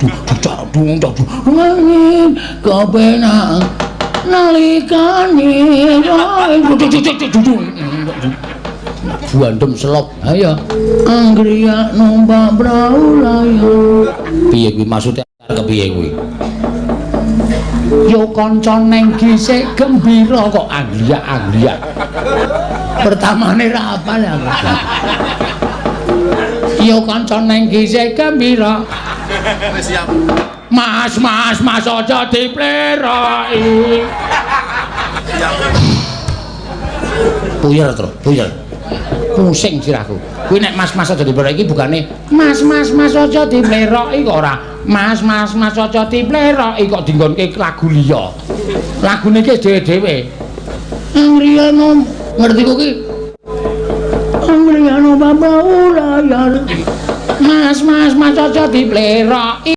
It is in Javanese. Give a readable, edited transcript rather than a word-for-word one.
du du du du kepenak nalikane buandem selop. Ayo anggriya numpak prau layar. Piye kuwi maksude, kepiye kuwi? Yo kanca neng gisik gembira kok angliak-angliak. Pertamane ra apal aku. Yo kanca neng gisik gembira. Wis siap. Mas, mas, mas aja dipleroki. Siap. Puyer to, puyer. Pusing sirahku. Kuwi nek mas mas aja dipleroki iki bukane mas mas mas aja dipleroki kok ora. Mas mas mas aja dipleroki kok dinggonke lagu liya. Lagune iki dhewe-dhewe. Angriyana ngerti kok ki? Angriyana bapak layar. Mas mas mas aja dipleroki.